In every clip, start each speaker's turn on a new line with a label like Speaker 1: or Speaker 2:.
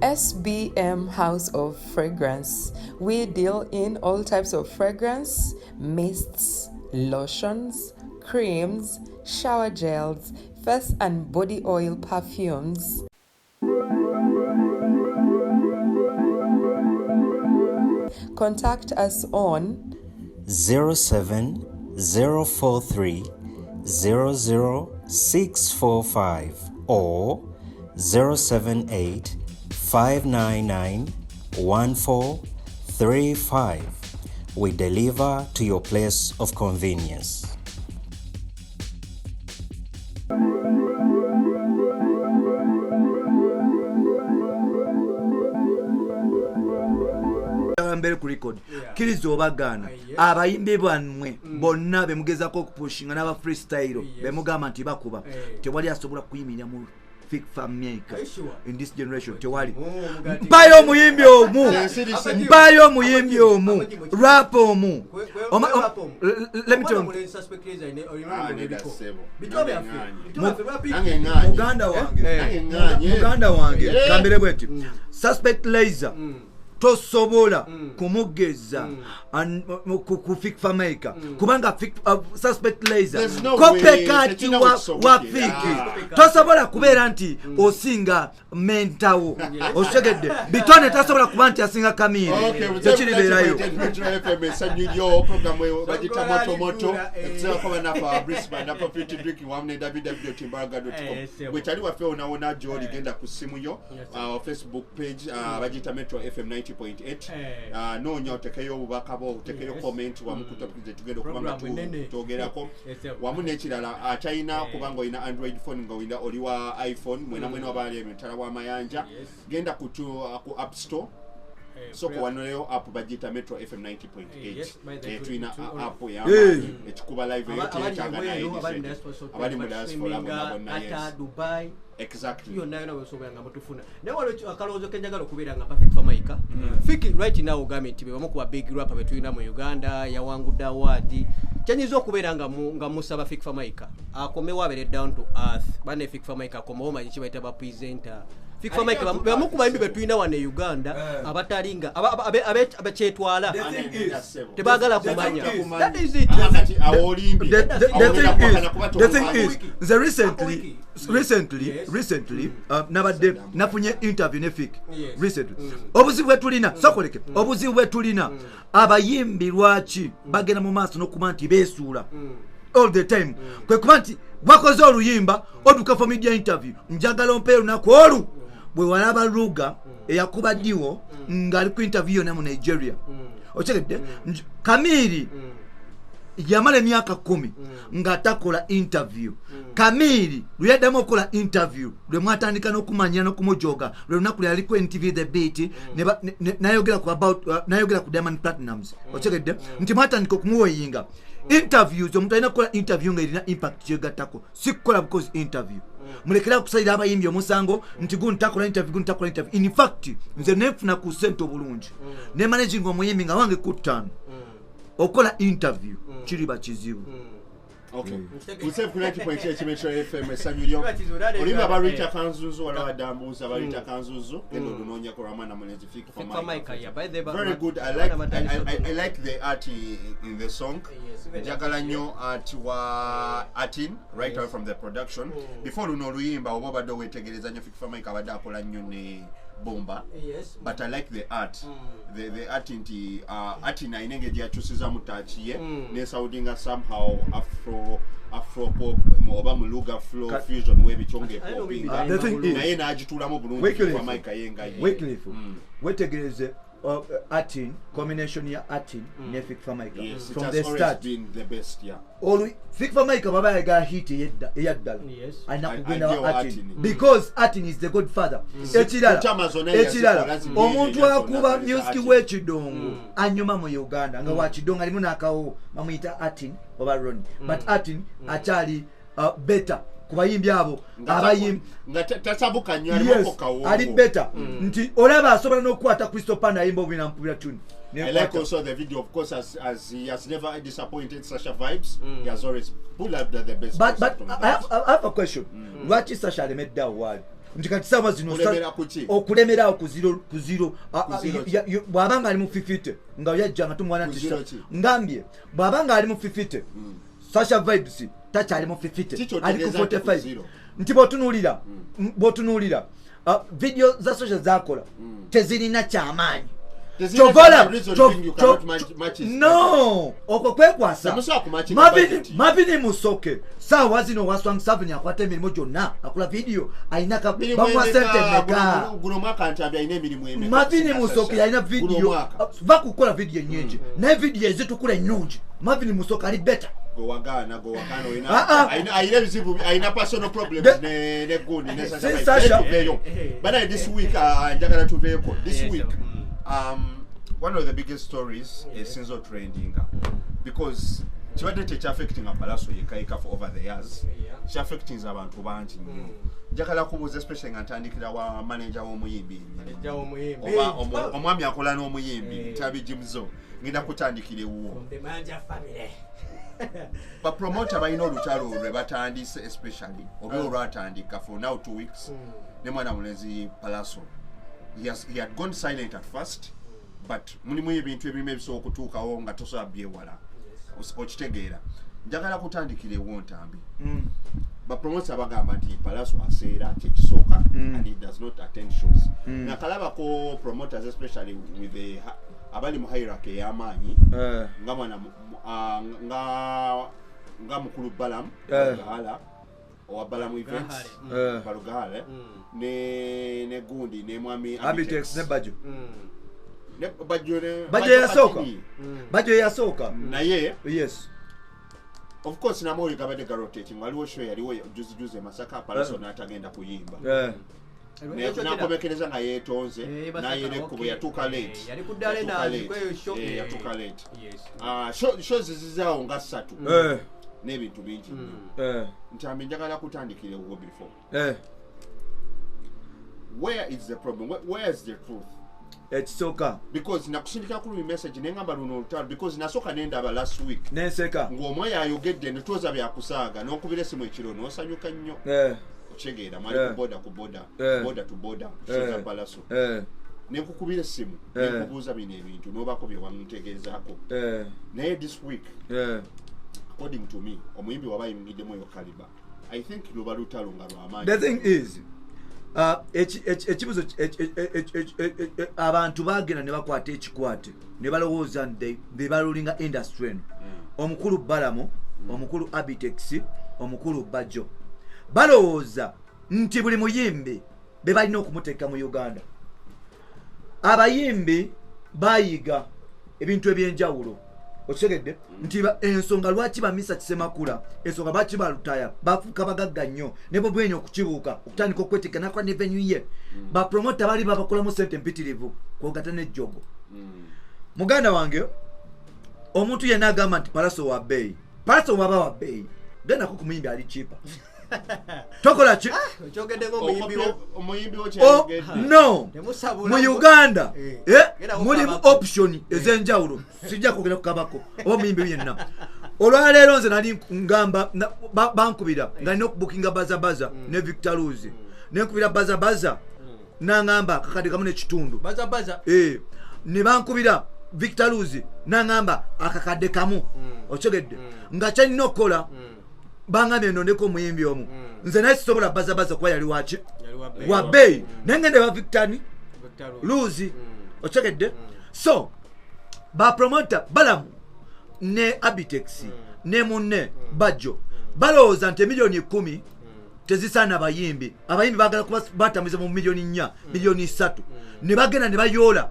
Speaker 1: SBM House of Fragrance. We deal in all types of fragrance, mists, lotions, creams, shower gels, face and body oil perfumes. Contact us on
Speaker 2: 07043 00645 or 078 599 1435. We deliver to your place of convenience.
Speaker 3: Mbere ku record, kkiriza obagaana, abayimbi bammwe bonna bemugezako okupushinga n'aba freestyle bemugamba nti bakuba, tewali asobola kuyimirira mu Fik Fameica in this generation, tewali. Mpayo omuyimbi omu, mpayo omuyimbi omu, rap omu. Let me tell you. Muganda wange, muganda wange, gambire bwe nti Suspect Laser tosobola kumugeza ku Fik Fameica, kubanga Suspect Laser
Speaker 4: There's no way,
Speaker 3: copycat
Speaker 4: tekirina
Speaker 3: wa
Speaker 4: wekisobokera.
Speaker 3: Fik tosobola kubeera nti osinga mentawo, okitegedde? Bitone tasobola kuba nti asinga Kamiri. Tekiribeerayo.
Speaker 4: Metro FM, essanyu lyo, programu bagita Moto Moto, ekuseerako bannaffe aba Brisbane napa Fit Drink wamu ne www.mbaraga.com.
Speaker 5: Sebo.
Speaker 4: Bwe kyali waffe wonawona gy'oli, genda ku ssimu yo, Facebook page, bagiyita Metro FM 90.8. Noonya otekeyo obubaka bwo, otekeyo comment wamu ku topic zetugenda okuba nga
Speaker 5: Programu ennene.
Speaker 4: twogerako.
Speaker 5: Sebo.
Speaker 4: Wamu n'ekirala, atalina kubanga olina Android phone nga olina oli wa iPhone, mwena mwena wabaali emitala w'amayanja, genda ku App Store, sooka wanoleyo app bagiyita Metro FM 90.8.
Speaker 5: Yes, by the
Speaker 4: Tulina app
Speaker 3: Eh.
Speaker 4: ekikuba live eyo,
Speaker 5: abali
Speaker 4: teyetaaga
Speaker 5: ebweru,
Speaker 4: naye
Speaker 5: abali mu
Speaker 4: disente.
Speaker 5: diaspora, so
Speaker 4: Abali mu diaspora bonna
Speaker 5: streaminga,
Speaker 4: bonna,
Speaker 5: Qatar,
Speaker 4: yes.
Speaker 5: Dubai,
Speaker 4: Exactly.
Speaker 5: yonna yonna wesobola nga mutufuna. Naye waliwo akalowoozo kenjagala okubeera nga Perfect Fameica. Fik right now ogambye nti be bamu ku ba big rapper betulina mu Uganda, yawangudde award. Kyenyinza okubeera nga musaba Fik Fameica akomewo abeere down to earth. Bane, Fik Fameica akomewo, manyi kibayita ba presenter. Fik Fameica be bamu ku bayimbi betulina wano e Uganda abatali nga abakyetwala,
Speaker 3: The thing is,
Speaker 5: tebaagala
Speaker 3: the thing
Speaker 5: kumanya.
Speaker 3: is-
Speaker 5: That is it.
Speaker 4: Kati awo olimbye.
Speaker 3: The thing is, nze recently recently recently nabadde nafunye interview ne Fik. Recently obuzibu bwe tulina, sokoleke, obuzibu bwe tulina, abayimbi lwaki bagenda mu maaso n'okuba nti beesuula all the time, kwe kuba nti wakoze oluyimba, oduka for media interview, njagala ompe olunaku olu bwe walaba Luga eyakuba diwo ng'ali ku interview yonna mu Nigeria, okitegedde? Kamiri yamala emyaka 10 nga takola interview. Kamiri lwe yaddamu okukola interview, lwe mwatandika n'okumanyira n'okumujoga, lwe lunaku lwe yaliko NTV The Beat, nayogera ku about nayogera ku Diamond Platnumz, okitegedde nti mwatandika okumuweyinga interviews. Omuntu alina kukola interview nga erina impact kyegattako, si kukola because interview. Mulekera okusalira abayimbi omusango nti gundi takola interview, gundi takola interview. In fact, nze nenfuna ku sente obulungi ne managing omuyimbi nga wange ku ttaano, okukola interview kiriba kizibu.
Speaker 4: Okay. Ku 90.8 Metro FM, essanyu lyo.
Speaker 5: Kiba kizibu, nale
Speaker 4: Oluyimba baluyita Kanzuzu, waliwo adambuuza baluyita Kanzuzu, genda olunoonyeko lwamwana mulenzi Fik
Speaker 5: Fik Fameica, yeah. By the
Speaker 4: Very good. I
Speaker 5: bana
Speaker 4: like
Speaker 5: batandise
Speaker 4: I like the art in the song.
Speaker 5: Yes, even
Speaker 4: Njagala nnyo art wa Atin right away from the production. Before luno oluyimba, oba obadde weetegereza nnyo, Fik Fameica abadde akola nnyo ne Bomba. But I like the art. The art nti Atin alina engeri gyakyusizamu touch ye ne soundinga somehow afro pop oba mu Luga flow fusion webityo
Speaker 5: I know
Speaker 4: ng'epopinga.
Speaker 5: maybe
Speaker 3: The thing is-
Speaker 4: Naye n'agituulamu bulungi.
Speaker 3: Wycliffe.
Speaker 4: Fameica ye nga ye.
Speaker 3: Wycliffe, wetegereze Atin, combination ya Atin ne Fik Fameica
Speaker 4: Yes, it
Speaker 3: from
Speaker 4: has
Speaker 3: the
Speaker 4: always
Speaker 3: start.
Speaker 4: been the best, yeah.
Speaker 3: Olu Fik Fameica baba ayagala hit eyaddala, alina kugenda
Speaker 4: Ajje
Speaker 3: wa
Speaker 4: wa
Speaker 3: Atin,
Speaker 4: Atin.
Speaker 3: because Atin is the godfather. Ekirala,
Speaker 4: Kutama zonna
Speaker 3: ekirala,
Speaker 4: yazikola zino
Speaker 3: omuntu
Speaker 4: zonna
Speaker 3: akuba
Speaker 4: zonna
Speaker 3: music
Speaker 4: Atin.
Speaker 3: w'ekidongo anyuma mu Uganda nga wakidongo alimu n'akawo bamuyita Atin oba Roni, but Atin akyali better ku bayimbi abo
Speaker 4: Nga
Speaker 3: abayimbi
Speaker 4: nga tasabuka nnyo, alimu
Speaker 3: Yes,
Speaker 4: kawongo.
Speaker 3: ali better nti olaba asobola n'okukwata Crystal Panda ayimba obubina mpubira tune.
Speaker 4: I like also the video, of course, as he has never disappointed Sasha Vibes. He has always pulled up the best
Speaker 3: But
Speaker 4: from
Speaker 3: I
Speaker 4: that.
Speaker 3: have, I have a question. Lwaki Sasha alemedde awo waali? Nti kati saawa zino
Speaker 4: Kulemera ku ki?
Speaker 3: Okulemerawo ku zero, ku zero.
Speaker 4: Ku zero
Speaker 3: Bw'aba nga ali mu 50 nga yajja nga tumuwana
Speaker 4: Ku
Speaker 3: nti
Speaker 4: zero ki?
Speaker 3: Ngambye bw'aba nga ali mu 50, Sasha Vybz takyali mu 50,
Speaker 4: Kiki
Speaker 3: ali ku
Speaker 4: otegeeza nti ku
Speaker 3: 45.
Speaker 4: zero?
Speaker 3: Nti bw'otunuulira video za Sasha zakola tezirina kyamaanyi.
Speaker 4: Tezirina
Speaker 3: Kyova olaba-
Speaker 4: kyamaanyi, reason being you cannot match his
Speaker 3: No, okwo kwekwasa.
Speaker 4: Temusobola kumatchinga budget.
Speaker 3: Mavini Musoke saawa zino wa Swang Seven akwata emirimu gyonna, akola vidiyo, alina
Speaker 4: Mirimu
Speaker 3: bamuwa
Speaker 4: emeka?
Speaker 3: sente meka?
Speaker 4: Guno mwaka Ntambi alina emirimu emeka
Speaker 3: Mavini
Speaker 4: okusinga
Speaker 3: Musoke
Speaker 4: Sasha?
Speaker 3: yalina
Speaker 4: Guno
Speaker 3: vidiyo
Speaker 4: mwaka.
Speaker 3: Bakukola vidiyo enyingi, naye vidiyo ezitukula ennungi Mavini Musoke ali better.
Speaker 4: Gwe wagaana
Speaker 3: Ah, ah.
Speaker 4: alina ebizibu, alina personal problems ne gundi ne Sasha
Speaker 3: Si
Speaker 4: Vybz.
Speaker 3: Sasha.
Speaker 4: Tuveeyo. Banaye, this week njagala tuveeko this week. One of the biggest stories esinza otrendinga, because kibadde tekyaffectinga Palaso yekayeka for over the years, kyaffectinze abantu bangi nnyo. Njagala kubuuza, especially nga ntandikira wa manager w'omuyimbi yennyini.
Speaker 5: Manager w'omuyimbi.
Speaker 4: Oba omwami akola n'omuyimbi, Ntambi Jimzo, ngenda kutandikira ewuwo.
Speaker 5: From the Manja family.
Speaker 4: Bapromota balina olutalo lwe batandise, especially oba olwatandika for now 2 weeks ne mwana mulenzi Palaso. He had gone silent at first, but mulimu ebintu ebimu ebisobola okutuukawo nga tosobola byewala. Okitegeera? Njagala kutandikira ewo, Ntambi. Bapromota bagamba nti Palaso aseera, kyekisooka, and he does not attend shows. Nakalabako promoters, especially with the abali mu hierarchy ey'amaanyi, nga mwana nga mukulu Balam Gahala owa Balam Events, Balugahale, ne gundi ne mwami
Speaker 3: Abitex ne Bajo.
Speaker 4: Ne Bajo ne
Speaker 3: Bajo yasooka.
Speaker 4: Atini.
Speaker 3: Bajo yasooka.
Speaker 4: Naye of course namawulire gabadde garotating. Waliwo show yaliwo juzi juzi e Masaka, Palaso n'atagenda kuyimba. Nakomekereza nga yeetonze
Speaker 5: Masaka,
Speaker 4: nayerekko bwe yatuuka late.
Speaker 5: Yali ku ddaala
Speaker 4: Yatuuka
Speaker 5: eno,
Speaker 4: late.
Speaker 5: aliko show.
Speaker 4: Yatuuka late. Ah, show zizizaawo nga ssatu n'ebintu bingi nnyo. Ntambi, njagala kutandikira ewuwo before. Where is the problem? Where is the truth?
Speaker 3: Ekisooka,
Speaker 4: Because nakusindika kuli message nengamba luno olutalo, because nasooka nendaba last week
Speaker 3: nenseka.
Speaker 4: Ng'omwe ayogedde netwoza byakusaaga, n'okubira esimu ekiro n'osanyuka nnyo. Okitegeera? Mwali ku boda, ku boda, boda to boda, show za Palaso. Nenkukubira essimu, nenkubuuza bino ebintu, n'obaako bye wantegeezaako. Naye this week, according to me, omuyimbi waba ayingiddemu eyo caliber, I think luba lutalo nga lwamaanyi.
Speaker 3: The thing is, ekibuzo abantu bagenda ne bakwata ekikwate ne balowooza nti be barulinga industry eno. Omukulu Balamu, omukulu Abitex, omukulu Bajo, balowooza nti buli muyimbi be balina okumuteeka mu Uganda. Abayimbi bayiga ebintu ebyenjawulo. Okitegedde nti ensonga lwaki bamisa Kisemakula, ensonga lwaki balutaya bafuuka bagagga nnyo ne bobwenya okukibuuka okutandika okweteeka nakola ne venue ye, bapromota bali babakolamu sente mpitirivu kwogata nejjogo. Muganda wange, omuntu yenna agamba nti Palaso wa bbeeyi, Palaso waba wa bbeeyi, gendako ku muyimbi ali cheaper. Tokola ki?
Speaker 5: Okyogedde ng'omuyimbi wo.
Speaker 4: Omuyimbi wo
Speaker 3: Oh,
Speaker 4: kyayogedde.
Speaker 3: no.
Speaker 5: Temusabula.
Speaker 3: Mu Uganda
Speaker 5: Genda ku
Speaker 3: mulimu
Speaker 5: Kabako.
Speaker 3: option ez'enjawulo. Sijja kwogera ku Kabako oba omuyimbi yenna. Olwaleero nze nali ngamba bankubira nga nina okubukinga Bazabaza ne Victor Ruz. Nenkubira Bazabaza, naŋamba kakadde kamu n'ekitundu.
Speaker 5: Baza baza.
Speaker 3: Ne bankubira Victor Ruz, naŋamba akakadde kamu. Okitegedde nga kyalina okukola, bangambye ndondeko omuyimbi omu. Nze naye sisobola Bazabaza kuba yali waki?
Speaker 5: Yali wa bbeeyi.
Speaker 3: Wa bbeeyi. Naye ngende ba Victani
Speaker 5: Victor Ruz.
Speaker 3: Ruz. Okitegedde? So bapromota Balamu ne Abitex ne munne Bajjo balowooza nti emiliyoni 10 tezisaana bayimbi. Abayimbi bagala kuba batambuza mu miliyoni 4, miliyoni 3, ne bagenda ne bayoola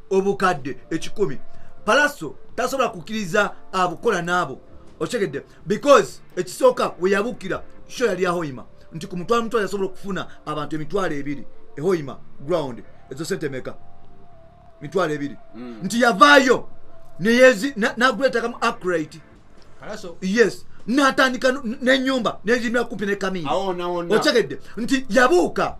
Speaker 3: obukadde 100. Palaso tasobola kukkiriza abukola n'abo. Okitegedde? Because ekisooka, we yabukira show yali Ahoima, nti ku mutwalo mutwalo yasobola okufuna abantu 20,000 Ehoima ground. Ezo sente meka? 20,000. Nti yavaayo neyezi nagwetakamu accurate.
Speaker 5: Palaso.
Speaker 3: Yes, natandika nenyumba nezimbira kumpi ne Kamini.
Speaker 4: Awo wonna wonna.
Speaker 3: Okitegedde nti yabuuka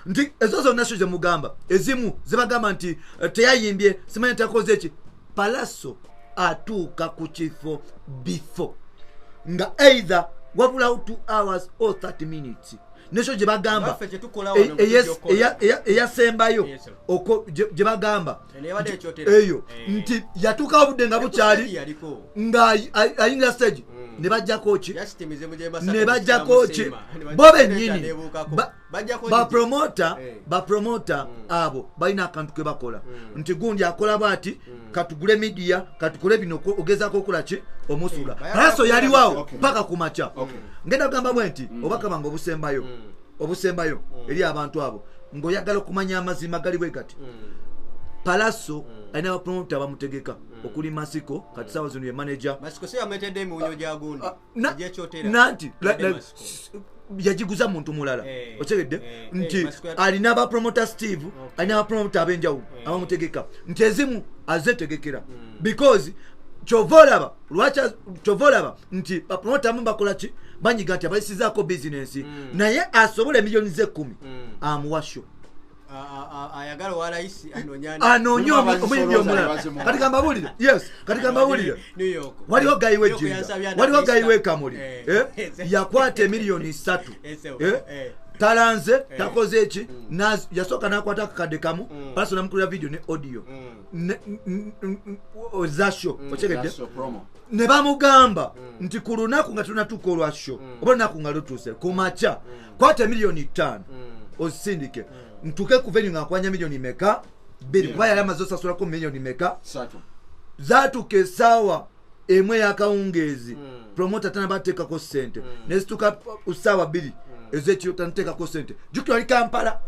Speaker 3: nti ezo zonna show zemugamba, ezimu zebagamba nti teyayimbye, simanyi takoze eki. Palaso atuuka ku kifo before nga either Wabulawo 2 hours or 30 minutes. Nesho gye bagamba
Speaker 5: Baffe kye tukola wano mukujja okukola.
Speaker 3: Eyasembayo
Speaker 5: Yes, sir.
Speaker 3: gye bagamba
Speaker 5: Eno yabadde ekyotera.
Speaker 3: Eyo
Speaker 5: Eh.
Speaker 3: nti yatuukawo obudde nga bukyali
Speaker 5: Yaliko.
Speaker 3: nga ayingira stage ne bajjako ki
Speaker 5: Just emizimu gye Masaka
Speaker 3: ne bajjako ki
Speaker 5: gyekimusiima.
Speaker 3: bo bennyini
Speaker 5: Nebuukako. Bajjako ki?
Speaker 3: bapromota
Speaker 5: Eh.
Speaker 3: bapromota abo balina akantu ke bakola nti gundi akola bwati, katugule media, katukole bino, ogezaako okukola ki omusuula.
Speaker 5: Eh,
Speaker 3: Palaso yaliwawo
Speaker 4: Okay.
Speaker 3: paka ku makya. Ngenda kugamba bwe nti obubaka bwange obusembayo eri abantu abo ng'oyagala okumanya amazima gali bwe gati. Palaso alina bapromota bamutegeka okuli Masiko, kati saawa zino ye manager.
Speaker 5: Masiko si yamwetedde emiwunyo gya gundi egyekyotera.
Speaker 3: Nanti
Speaker 5: Yadde Masiko.
Speaker 3: yagiguza muntu mulala.
Speaker 5: Eh,
Speaker 3: Okitegedde
Speaker 5: eh,
Speaker 3: nti
Speaker 5: eh, Masiko
Speaker 3: alina bapromota Steve, alina bapromota ab'enjawulo abamutegeka nti ezimu azetegekera because kyova olaba lwaki kyova olaba nti bapromota abamu bakola ki, banyiga nti abayisizaako bizinensi naye asobola emiliyoni z'ekkumi amuwa show.
Speaker 5: Ayagala owa layisi anoonya ani?
Speaker 3: Anoonye
Speaker 4: Mulimu abazisolooza
Speaker 3: omuyimbi omulala.
Speaker 4: ne bazimuwa.
Speaker 3: Kati kambabuulire, yes, kati kambabuulire.
Speaker 5: New York.
Speaker 3: Waliwo gayi
Speaker 5: New York
Speaker 3: w'ejjinja,
Speaker 5: yansabye
Speaker 3: waliwo gayi
Speaker 5: anapista.
Speaker 3: w'ekamuli
Speaker 5: Eh.
Speaker 3: eh, yakwata emiliyoni 3.
Speaker 5: Eh, so,
Speaker 3: Eh,
Speaker 5: eh.
Speaker 3: talanze takoze eki. Yasooka n'akwata akakadde kamu, Palaso namukulira video ne audio za show, okitegedde?
Speaker 4: That's your promo.
Speaker 3: Ne bamugamba nti ku lunaku nga tunatuuka olwa show oba olunaku nga lutuuse ku makya, kwata emiliyoni 5 ozisindike ntuke ku venue nga nkwanya miliyoni meka 2, kuba yali amaze osasulako miliyoni meka?
Speaker 4: 3.
Speaker 3: Zaatuuka essaawa 1 ey'akawungeezi, promota tanabateekako ssente, nezituuka ssaawa 2 ez'ekiro, tanateekako ssente. Jjukira oli Kampala.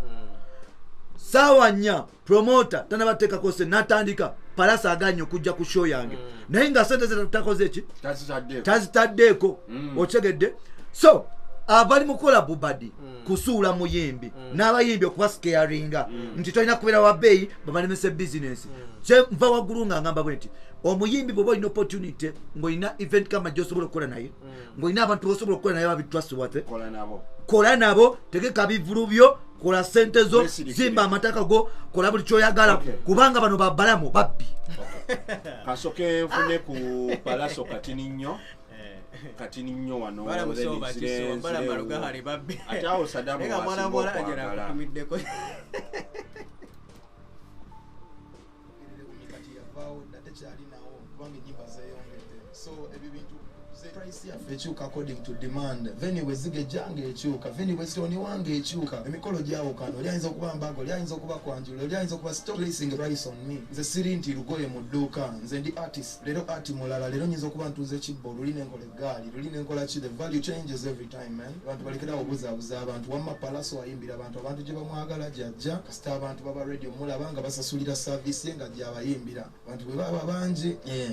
Speaker 3: Saawa 4, promota tanabateekako ssente, natandika Palasa aganye okujja ku show yange naye nga sente ze takoze eki?
Speaker 4: Tazitaddeeko.
Speaker 3: Tazitaddeeko. Okitegedde? So abali mukola bubadi kusuula muyimbi n'abayimbi okubascaringa nti tolina kubeera wa bbeeyi babalemesa bizinensi. Kyenva waggulu nga ngamba bwe nti omuyimbi bw'oba olina opportunity ng'olina event kama gy'osobola okukola naye, ng'olina abantu bosobola okukola naye babitrustworthy,
Speaker 4: Kola nabo.
Speaker 3: Kola nabo, tegeka bivulu byo, kola sente zo,
Speaker 4: Weesirikire.
Speaker 3: zimba amataka go, kola buli kyoyagala
Speaker 4: Okay.
Speaker 3: kubanga bano babalamu babbi.
Speaker 4: Kasoke nfune ku Palaso katini nnyo, katini nnyo wano.
Speaker 5: Bala
Speaker 4: then
Speaker 5: musoba kiso, bala malugahale babbi.
Speaker 4: Ate awo Sadamu
Speaker 5: Naye nga mwana
Speaker 4: wasinga
Speaker 5: muwala ajja
Speaker 4: okwagala.
Speaker 5: nakutumiddeko.
Speaker 6: Kati yavaawo dda, tekyalinawo kubanga enyimba zeyongedde, so ebyo bintu price yaffe ekyuka according to demand. Venue bwe zigejja nga ekyuka, venue bwe zitoniwa nga ekyuka, emikolo gyawukana. Oli ayinza okuba mbaga, oli ayinza okuba kwanjula, oli ayinza okuba. Stop placing price on me. Nze siri nti lugoye mu dduuka, nze ndi artist. Leero art mulala, leero nyinza okuba ntuuza ekibbo, luli nenkola eggaali, luli nenkola ki. The value changes every time, man. Abantu balekerawo obuzaabuza abantu. Wamma Palaso ayimbira abantu, abantu gye bamwagala gyajja. Kasita abantu baba radio mulaba nga basasulira service ye nga gyabayimbira. Abantu bwe baba bangi, yeah.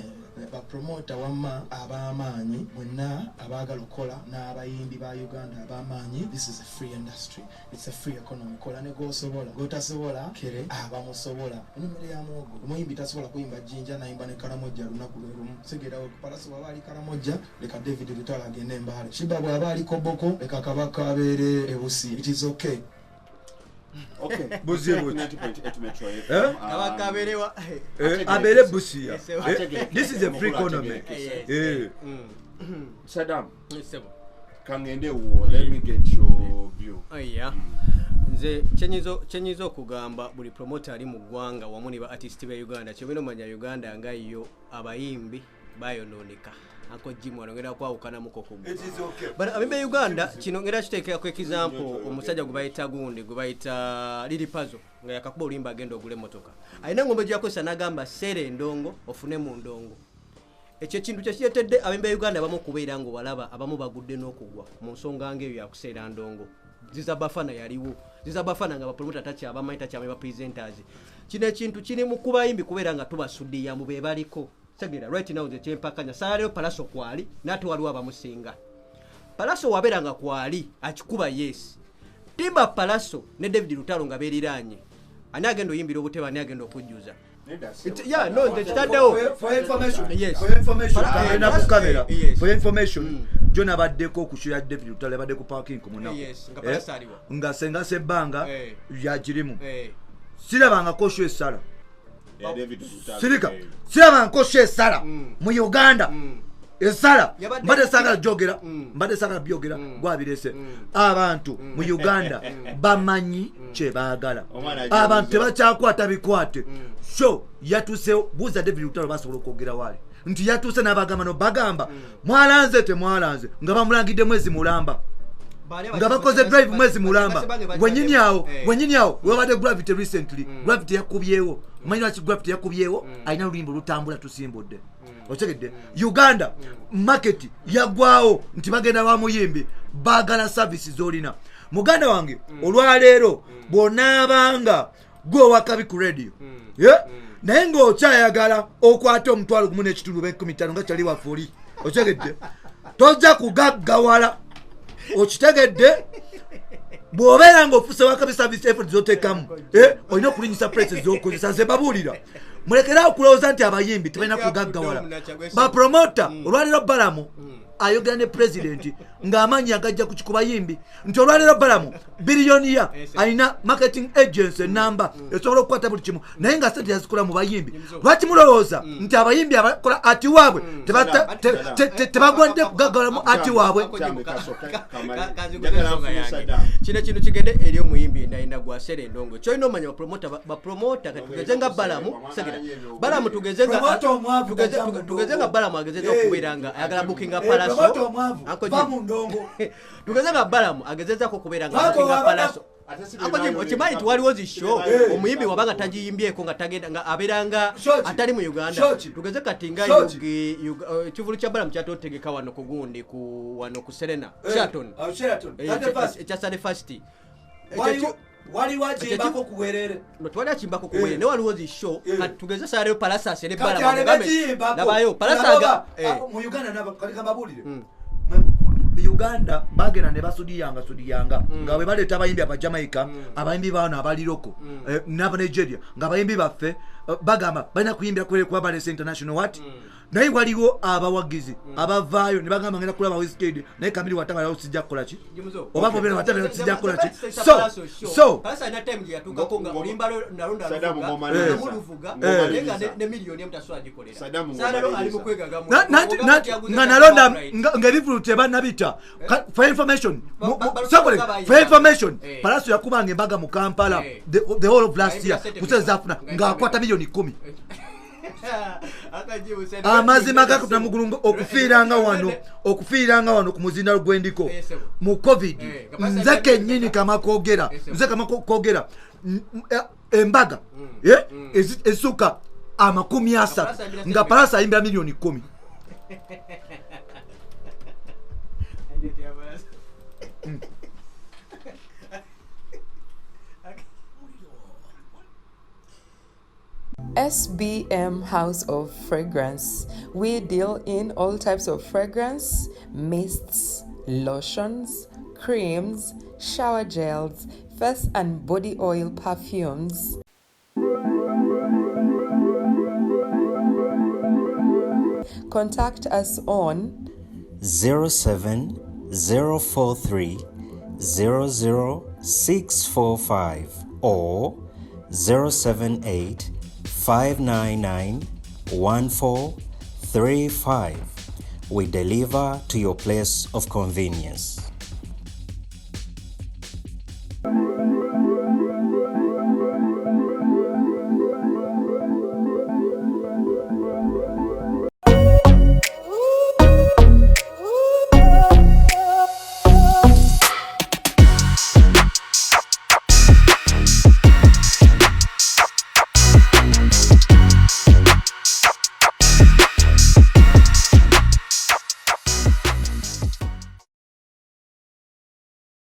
Speaker 6: Bapromota wamma ab'amaanyi mwenna abaagala okukola n'abayimbi ba Uganda ab'amaanyi, this is a free industry, it's a free economy. Kola ne gosobola, gotasobola kere abamusobola. Enumero ya muwogo, omuyimbi tasobola kuyimba Jjinja nayimba ne Kalamojja lunaku lwe lumu. Segera Palaso bwaba ali Kalamojja, leka David Lutalo agende Embaale. Shiba bw'aba ali Koboko, leka Kabaka abeere Ebusi. It is okay.
Speaker 4: Okay.
Speaker 3: Buzibu ki?
Speaker 4: 90.8 Metro FM.
Speaker 3: Eh?
Speaker 5: Kabaka abeerewa.
Speaker 3: Eh, abeere Busia.
Speaker 5: Yes, sir.
Speaker 3: Eh, this is a free economy.
Speaker 5: Yes.
Speaker 3: Eh.
Speaker 4: Saddam,
Speaker 5: Ssebo.
Speaker 4: kangende wo, let me get your view.
Speaker 5: Aya. Nze kyenyinza okugamba buli promota ali mu ggwanga wamu ne ba artist be Uganda, kyobina omanya Uganda nga yo abayimbi bayonooneka. Uncle Jim wano ngenda kwawukanamuko ku ggwe. But abembe Uganda kino ngenda kiteekera example, omusajja gwe bayita gundi, gwe bayita Lili Pazo, nga yakakuba oluyimba agenda ogula emmotoka, alina engombe gyakozesa n'agamba seera endongo ofune mu ndongo. Ekyo ekintu kyekireetedde abembe Uganda abamu okubeera nga obalaba abamu bagudde n'okugwa mu nsonga ng'eyo yakuseera ndongo. Ziza Bafana yaliwo, Ziza Bafana nga bapromota takyabamanyi, takyamanyi bapresenters. Kino ekintu kiri mu kubayimbi kubeera nga tubasudiya mu be baliko. Segera right now nze kyempakanya saaleero Palaso kwali nate waliwo abamusinga. Palaso wabeera nga kwali akikuba, yes, timba Palaso ne David Lutalo nga beeriraanye, ani agenda oyimbira obutebe, ani agenda okujjuza? Yeah, no, nze kitaddewo.
Speaker 3: For information,
Speaker 5: Yes.
Speaker 3: for information, kagenda ku kamera.
Speaker 5: Yes.
Speaker 3: For information, John abaddeko ku show ya David Lutalo, abadde ku parking ku munaku.
Speaker 5: Yes, nga Palaso aliwa.
Speaker 3: Nga senga sebbanga
Speaker 5: Eh.
Speaker 3: yagirimu.
Speaker 5: Eh.
Speaker 3: Sirabangako show esala.
Speaker 4: Yeah, David Lutalo.
Speaker 3: Sirika.
Speaker 4: Eh.
Speaker 3: Sirabangako show esala mu Uganda. Esala
Speaker 5: Yabadde-
Speaker 3: mbadde saagala jogera, mbadde saagala byogera, gwabirese. Abantu mu Uganda bamanyi kyebaagala.
Speaker 4: Omwana
Speaker 3: Abantu
Speaker 4: ajuliza.
Speaker 3: tebakyakwata bikwate. So yatuusewo, buuza David Lutalo, basobola okwogera waali nti yatuuse n'abagamba no bagamba mwalanze temwalanze, nga bamulangidde mwezi mulamba, nga bakoze drive mwezi mulamba. Wenyini awo, wenyini awo webadde Gravity recently. Gravity yakubyewo. Omanyi lwaki Gravity yakubyewo? Alina oluyimba olutambula tusimbudde. Okitegedde? Uganda market yaggwawo nti bagenda bamuyimbi baagala service z'olina. Muganda wange, olwaleero bw'onaabanga gwe owakabi ku radio, Yeah? Naye ng'okyayagala okwate 15,000 oba 50,000 nga kyali waffe oli, okitegedde, tojja kugaggawala. Okitegedde? Bw'obeera ng'ofuuse wakabi, service effort zoteekamu, olina okulinyisa prices zokozesa. Nze babuulira, mulekerawo okulowooza nti abayimbi tebalina kugaggawala. Bapromota olwaleero, Balamu ayogera ne pulezidenti ng'amaanyi agajja ku bayimbi nti olwaleero Balamu biliyoniya, alina marketing agency enamba esobola okukwata buli kimu, naye nga sente yazikola mu bayimbi. Lwaki mulowooza nti abayimbi abakola ati waabwe tebagwadde kugaggawala ati waabwe?
Speaker 5: Kino kintu kigende eri omuyimbi yenayina gwasera endongo. Kyolina omanya, bapromota kati tugeze nga Balamu, segera Balamu, tugeze nga
Speaker 3: Promoter omwavu tajja mu
Speaker 5: tugeze nga
Speaker 3: ndongo.
Speaker 5: Balamu agezeza okubeera nga ayagala bukinga
Speaker 3: Eh,
Speaker 5: Palaso.
Speaker 3: promoter omwavu,
Speaker 5: Uncle
Speaker 3: va
Speaker 5: Jim.
Speaker 3: mu ndongo.
Speaker 5: Tugeze nga Balamu agezezako okubeera nga
Speaker 3: Bako
Speaker 5: bukinga
Speaker 3: wabana-
Speaker 5: Palaso.
Speaker 4: Ate si
Speaker 5: Uncle Jim,
Speaker 4: binayo
Speaker 5: okimanyi nti
Speaker 4: ebikapu.
Speaker 5: waliwo zi show
Speaker 4: Eh.
Speaker 5: omuyimbi wabanga tagiyimbyeko nga tagenda nga abeera nga
Speaker 3: Shoki.
Speaker 5: atali mu Uganda.
Speaker 3: Shoki.
Speaker 5: Tugeze kati nga
Speaker 3: Shoki.
Speaker 5: Ekivulu kya Balamu kyatotegeka wano ku gundi ku wano ku Serena Sheraton.
Speaker 3: Ah, Sheraton.
Speaker 5: Eh,
Speaker 3: Thirty first.
Speaker 5: ekya Sunday first.
Speaker 3: Waliwo agimbako ku bwerere.
Speaker 5: No, twali akimbako kuwere
Speaker 3: Eh.
Speaker 5: naye waliwo zi show.
Speaker 3: Eh.
Speaker 5: Kati tugeze saaleyo Palasa asere
Speaker 3: Kati
Speaker 5: Balamu
Speaker 3: aleme
Speaker 5: amugambe,
Speaker 3: kiyimbako.
Speaker 5: labayo Palasa
Speaker 3: Laba
Speaker 5: aga
Speaker 3: oba, ah, mu Uganda kati kambabuulire. Mu Uganda bagenda ne basudiyanga sudiyanga nga bwe baleeta abayimbi Abajamaica, abayimbi baano abaliroko n'Abanigeria, nga abayimbi baffe bagamba balina kuyimbira kubere kuba balese international what. Naye waliwo abawagizi abavaayo ne bagamba ngenda kulaba Wizkid, naye Kamiri watabalawo sijja kukola ki, oba Bobera watabalawo sijja kukola ki. So
Speaker 5: Palasa alina time gye yatuukako nga oluyimba lwe nalwo
Speaker 4: Saddam
Speaker 5: ndaluvuga
Speaker 4: ng'omaliriza.
Speaker 5: namuluvuga
Speaker 4: Eh.
Speaker 5: naye nga ne miliyoni emu tasobola gikolera.
Speaker 4: Saddam
Speaker 5: Saaleero ali mu
Speaker 4: ng'omaliriza.
Speaker 5: kwegagamu.
Speaker 3: Nanti nga nalonda ng'ebivulu tebanabita. For information,
Speaker 5: Ba-
Speaker 3: sokole,
Speaker 5: ba-
Speaker 3: for information,
Speaker 5: Eh.
Speaker 3: Palaso yakubanga embaga mu Kampala
Speaker 5: Eh.
Speaker 3: the whole of last year
Speaker 5: Nga sente
Speaker 3: kusente zafuna
Speaker 5: nga
Speaker 3: ng'akwata 10 million.
Speaker 5: Akajibu sente-
Speaker 3: Amazima gakutuna mugulungu, okufiiranga wano ku muzindalo gwendiko
Speaker 5: Eh, sebo.
Speaker 3: mu COVID.
Speaker 5: Eh, nga
Speaker 3: Nze
Speaker 5: Palaso
Speaker 3: kennyini kamakwogera,
Speaker 5: Eh, sebo.
Speaker 3: nze kamakwogera, embaga ezisukka 30
Speaker 5: Palaso ayimbira
Speaker 3: nga
Speaker 5: sente
Speaker 3: Palaso ayimbira 10 million.
Speaker 1: SBM House of Fragrance. We deal in all types of fragrance, mists, lotions, creams, shower gels, face and body oil, perfumes. Contact us on
Speaker 2: 07043 00645 or 078 599 1435. We deliver to your place of convenience.